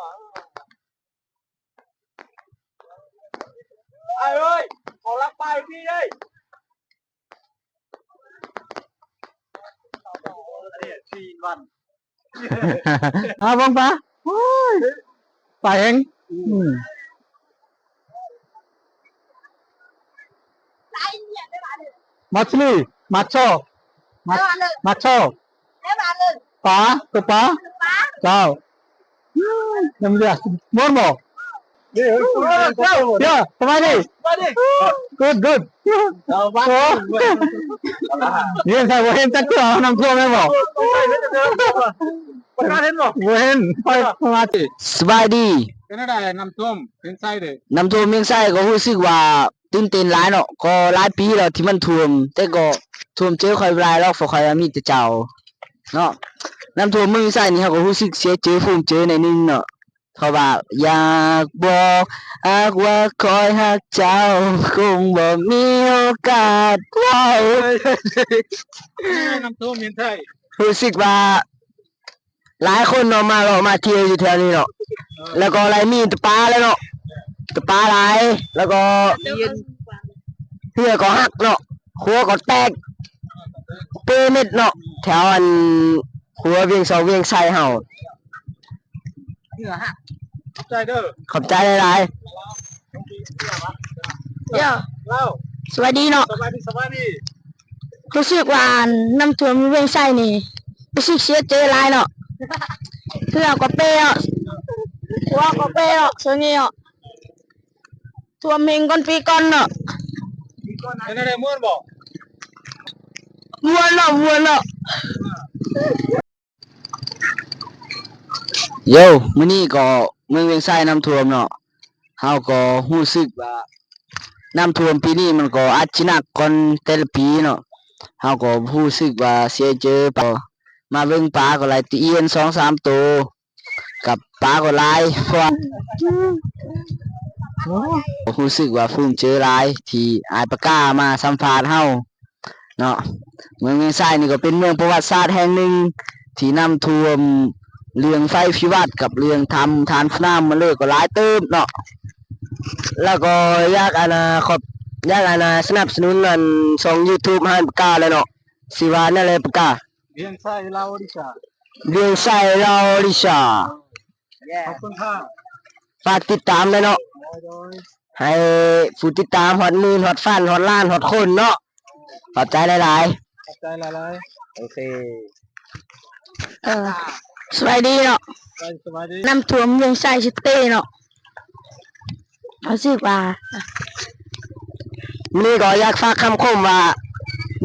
ອ້າຍເອີຍ ຂໍລັກປ້າຍພີ່ເອີຍ. ເອົາເບິ່ງປາ ໂອ້ຍ ປາແຮງ ອືມ ມາສລີ ມາຊໍ ມາ ມາຊໍ ປາ ໂຕປາ ເຈົ້າ ນ້ຳເຫຼືອ ມ່ວນບໍ່? ເອີ ສະບາຍດີ ສະບາຍດີ ກູດ ກູດ ໂອ້ ນີ້ໃຜບໍ່ເຫັນຈັກເທື່ອ ນ້ຳຖ້ວມແມ່ນບໍ່? ບໍ່ເຫັນ ຂ້ອຍມາ ສະບາຍດີ ເປັນຈັ່ງໃດນ້ຳຖ້ວມວຽງໄຊເດ້? ນ້ຳຖ້ວມວຽງໄຊກໍຮູ້ສຶກວ່າ ຕື່ນເຕັ້ນຫຼາຍເນາະ ກໍຫຼາຍປີແລ້ວທີ່ມັນຖ້ວມ ແຕ່ກໍຖ້ວມເຈີຂ້ອຍບໍ່ຫຼາຍດອກ ເພາະຂ້ອຍວ່າມີແຕ່ເຈົ້າເນາະ. ນ້ຳຖ້ວມເມືອງວຽງໄຊນີ້ ເຮົາກໍຮູ້ສຶກເສຍເຈີ ພູມເຈີໜ້ອຍໜຶ່ງເນາະ ເພາະວ່າ ຢາກບອກ ຫາກວ່າຂ້ອຍຮັກເຈົ້າ ຄົງບໍ່ມີໂອກາດເວົ້າ. ນ້ຳຖ້ວມວຽງໄຊ ຮູ້ສຶກວ່າ ຫຼາຍຄົນເນາະ ມາເລາະມາທ່ຽວຢູ່ແຖວນີ້ເນາະ ເອີ ແລ້ວກໍໄລ່ມີແຕ່ປາແຫຼະເນາະ ແຕ່ປາຫຼາຍ ແລ້ວກໍເຮືອກໍຫັກເນາະ ຂົວກໍແຕກ ເປເມັດເນາະ ແຖວອັນຂົວວຽງສອງວຽງໄຊເຮົາ ເຮືອຫັກ ຂອບໃຈເດີ ຂອບໃຈຫຼາຍໆ. ໂຢ ສະບາຍດີເນາະ ສະບາຍດີ ສະບາຍດີ. ຮູ້ສຶກວ່ານ້ຳຖ້ວມຢູ່ວຽງໄຊນີ້ ຮູ້ສຶກເສຍເຈີຫຼາຍເນາະ ເຮືອກໍເປເນາະ ຂົວກໍເປເນາະ ຊ່ວງນີ້ເນາະ ຖ້ວມແຮງກ່ອນປີກ່ອນເນາະ. ເປັນຈັ່ງໃດ ມ່ວນບໍ່? ມ່ວນເນາະ ມ່ວນເນາະ. ໂຢ ມື້ນີ້ກໍເມືອງວຽງໄຊນ້ຳຖ້ວມເນາະ ເຮົາກໍຮູ້ສຶກວ່ານ້ຳຖ້ວມປີນີ້ມັນກໍອາດຊິໜັກກ່ອນແຕ່ລະປີເນາະ ເຮົາກໍຮູ້ສຶກວ່າເສຍເຈີ ມາເບິ່ງປາກໍໄລ່ຕະອຽນສອງສາມໂຕ ກັບປາກໍຫຼາຍ ເພາະວ່າ ໂອ້ ຮູ້ສຶກວ່າພູມເຈີຫຼາຍທີ່ອ້າຍປາກາມາສຳພາດເຮົາ ເນາະ ເມືອງວຽງໄຊນີ້ກໍເປັນເມືອງປະຫວັດສາດແຫ່ງໜຶ່ງທີ່ນ້ຳຖ້ວມ ເລື່ອງໄຟພິບັດກັບເລື່ອງທຳທານນ້ຳມັນເລີກກໍຫຼາຍເຕີບເນາະ ແລ້ວກໍຢາກ ອັນນ່າ ຂອບ ຢາກ ອັນນ່າ ສະໜັບສະໜູນ ອັນ ຊ່ອງຢູທູບຮ້ານປາກາແຫຼະເນາະ ຊື່ວ່າແນວໃດປາກາ? ວຽງໄຊລາວລິຊາ ວຽງໄຊລາວລິຊາ. ຂອບຄຸນຄ່ະ ຝາກຕິດຕາມແດ່ເນາະ ໂດຍ ໂດຍ ໃຫ້ຜູ້ຕິດຕາມຮອດໝື່ນ ຮອດພັນ ຮອດລ້ານ ຮອດຄົນເນາະ ຂອບໃຈຫຼາຍໆ ຂອບໃຈຫຼາຍໆ ໂອເຄ ເອີ ສະບາຍດີເນາະ ສະບາຍດີ ນ້ຳຖ້ວມວຽງໄຊຊິເຕເນາະ ເຮົາຊື່ວ່າ ມື້ນີ້ກໍຢາກຝາກຄຳຄົມວ່າ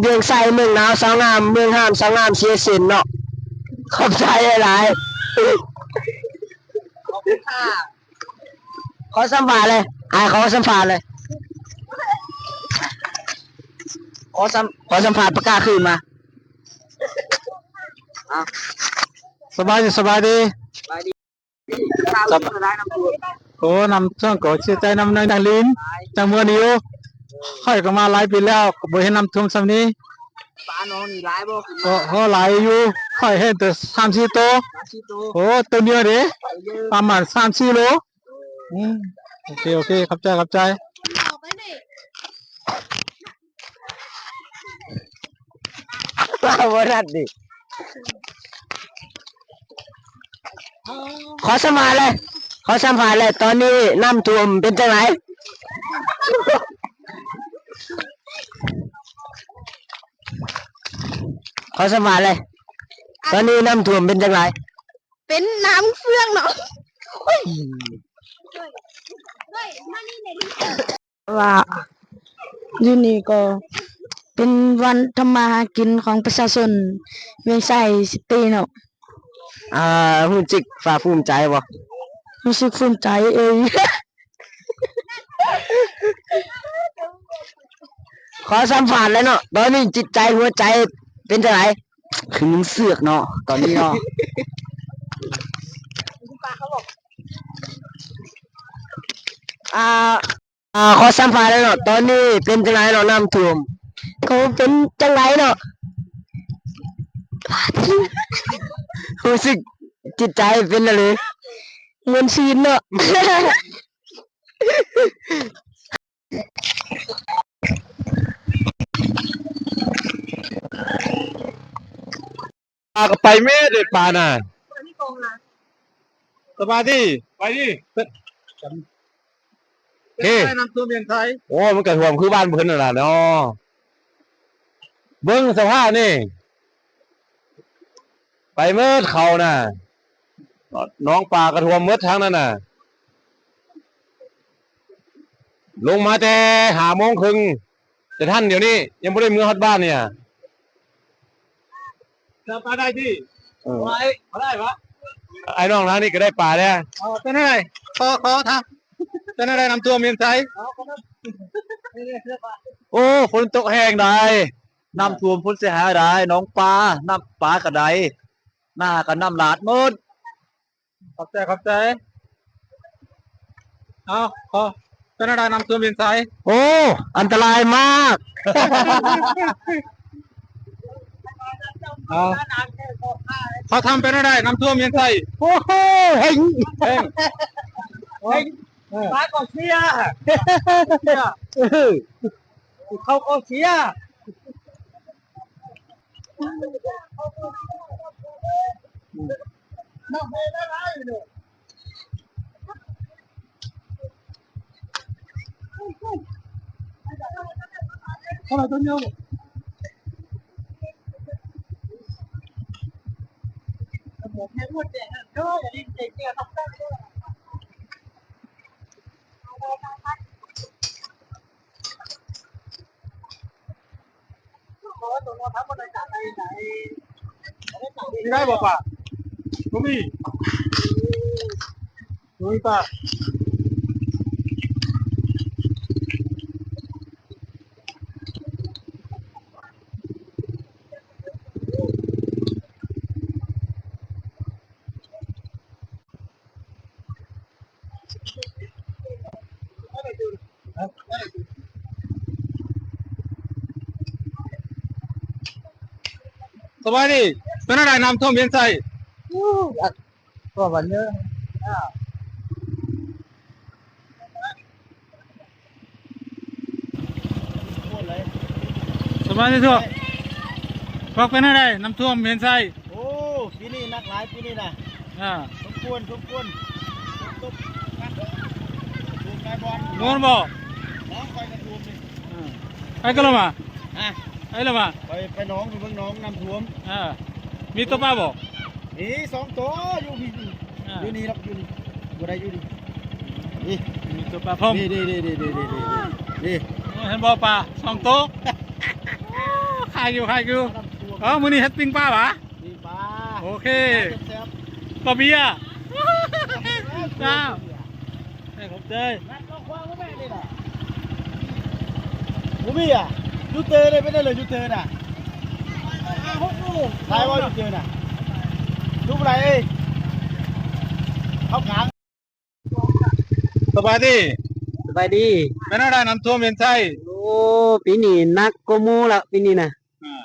ວຽງໄຊເມືອງໜາວສາວງາມ ເມືອງຫ້າມສາວງາມເສຍເສັ້ນເນາະ ຂອບໃຈຫຼາຍໆ ຂໍສຳພາດເລີຍ ອ້າຍ ຂໍສຳພາດເລີຍ ຂໍສຳ ຂໍສຳພາດປາກາຄືນມາ ເອົາ ສະບາຍດີ ສະບາຍດີ ສະບາຍດີ. ໂອ້ ນ້ຳຖ້ວມກໍເສຍໃຈນຳ ນັ່ງຫຼິ້ນ ຈັ່ງມ່ວນຢູ່ ຂ້ອຍກໍມາຫຼາຍປີແລ້ວ ກໍບໍ່ເຫັນນ້ຳຖ້ວມສ່ຳນີ້ ປາໜອງນີ້ຫຼາຍບໍ່? ກໍ ກໍຫຼາຍຢູ່ ຂ້ອຍເຫັນແຕ່ສາມສີ່ໂຕ ສາມສີ່ໂຕ ໂອ້ ໂຕດຽວເດ້ ປະມານສາມສີ່ໂລ ອືມ ໂອເຄ ໂອເຄ ຂອບໃຈ ຂອບໃຈ. ບໍ່ທັນດິ ຂໍສຳພາດເລີຍ ຂໍສຳພາດເລີຍ ຕອນນີ້ນ້ຳຖ້ວມເປັນຈັ່ງໃດ? ຂໍສຳພາດເລີຍ ຕອນນີ້ນ້ຳຖ້ວມເປັນຈັ່ງໃດ? ເປັນນ້ຳເຟືອງເນາະ ວ່າຢູ່ນີ້ກໍເປັນບ່ອນທຳມາຫາກິນຂອງປະຊາຊົນວຽງໄຊຊິຕີເນາະ. ອ່າ ຮູ້ສຶກພາກພູມໃຈບໍ່? ຮູ້ສຶກພູມໃຈເອີຍ. ຂໍສຳພາດແລ້ວເນາະ ຕອນນີ້ຈິດໃຈຫົວໃຈເປັນຈັ່ງໃດ? ຄືມັນເຊືອກເນາະ ຕອນນີ້ເນາະ. ອ່າ ອ່າ ຂໍສຳພາດແລ້ວເນາະ ຕອນນີ້ເປັນຈັ່ງໃດເນາະ ນ້ຳຖ້ວມ? ກໍເປັນຈັ່ງໃດເນາະ ຮູ້ສຶກຈິດໃຈເປັນຈັ່ງໃດ? ມ່ວນຊື່ນເນາະ. ປາກໍໄປແມ້ເດ້ ປານະ. ສະບາຍດີ ໄປດີ. ເອີ ນ້ຳຖ້ວມວຽງໄຊ. ໂອ້ ມັນກໍຖ້ວມຄືບ້ານເພິ່ນນັ້ນລະເນາະ. ເບິ່ງສະພາບນີ້ ໄປໝົດເຂົານະ ໜອງປາກະຖ້ວມໝົດທາງນັ້ນນະ. ລົງມາແຕ່ຫ້າໂມງເຄິ່ງ ແຕ່ທັນດຽວນີ້ ຍັງບໍ່ໄດ້ເມືອຮອດບ້ານເນຍ. ຈະໄປໄດ້ຕິ? ເອີ ບໍ່ໄດ້ ບໍ່ໄດ້ຫວາ? ອ້າຍນ້ອງທາງນີ້ກໍໄດ້ປາແລ້ວ. ເອີ ເປັນຈັ່ງໃດ? ຂໍ ຂໍຖາມ ເປັນຈັ່ງໃດ ນ້ຳຖ້ວມວຽງໄຊ? ໂອ້ ຝົນຕົກແຮງໃດ໋ ນ້ຳຖ້ວມ ຜົນເສຍຫາຍຫຼາຍ ໜອງປາ ນ້ຳປາກະໄດ ນາກະນ້ຳຫຼາດໝົດ. ຂອບໃຈ ຂອບໃຈ. ເອົາ ຂໍ ເປັນແນວໃດ ນ້ຳຖ້ວມວຽງໄຊ? ໂອ້ ອັນຕະລາຍມາກ. ເອົາ ເຂົາທຳເປັນແນວໃດ ນ້ຳຖ້ວມວຽງໄຊ? ໂອ້ໂຫ ເຮັງ ເຮັງ ເຮັງ. ເອີ ປາກໍເສຍ ເສຍ ເອີ ເຂົາກໍເສຍ. ມີໄດ້ບໍ່ປາ? ບໍ່ມີ ບໍ່ມີປາ. ສະບາຍດີ ເປັນແນວໃດ ນ້ຳຖ້ວມວຽງໄຊ? ໂອ້ ຖ້ວມບັນເດີ. ສະບາຍດີ ພວກເປັນແນວໃດ ນ້ຳຖ້ວມວຽງໄຊ? ໂອ້ ປີນີ້ໜັກຫຼາຍ ປີນີ້ນະ. ອ່າ ສົມຄວນ ສົມຄວນ ຝົນຕົກໜັກ ຖ້ວມຫຼາຍບ່ອນ. ມ່ວນບໍ່? ນ້ອງຂ້ອຍກໍຖ້ວມນີ້. ອ່າ ໄປກັນລະມາ? ຮະ? ໄປລະມາ? ໄປ ໄປໜອງ ໄປເບິ່ງໜອງ ນ້ຳຖ້ວມ. ອ່າ ມີຕົວປາບໍ່? ມີສອງຕົວ ຢູ່ພີ້ ອ່າ ຢູ່ນີ້ດອກ ຢູ່ນີ້ ບໍ່ໄດ້ຢູ່ນີ້. ນີ້ ມີຕົວປາພ້ອມ ນີ້ ນີ້ ນີ້ ນີ້ ນີ້ ນີ້ ນີ້ ນີ້ ເຫັນບໍ່ ປາສອງໂຕ. ຂາຍຢູ່ ຂາຍຢູ່. ເອີ ມື້ນີ້ເຮັດປີ້ງປາຫວາ? ປີ້ງປາ ໂອເຄ ແຊບໆ ຕໍ່ເບຍ. ເຈົ້າ ຂອບໃຈ. ບໍ່ມີອ່ະ ຢູເທີນເດ້ ເປັນໄດເລີຢູເທີນນະ? ຫຼາຍບໍ່ຢູເທີນນະ? ລູກຫຼາຍເອີຍ ເຂົ້າກາງ. ສະບາຍດີ ສະບາຍດີ. ເປັນແນວໃດ ນ້ຳຖ້ວມວຽງໄຊ? ໂອ້ ປີນີ້ໜັກກວ່າໝູ່ລະ ປີນີ້ນະ. ອ່າ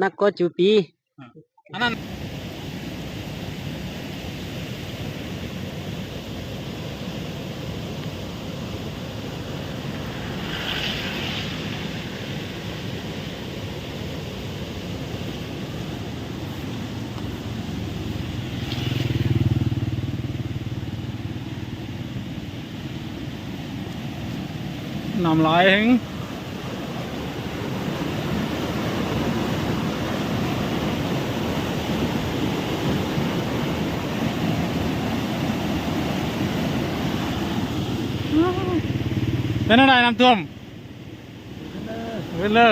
ໜັກກວ່າຈຸປີ. ອັນນັ້ນ ນ້ຳຫຼາຍແຮງ. ເປັນແນວໃດ ນ້ຳຖ້ວມ? ຂຶ້ນເລີ.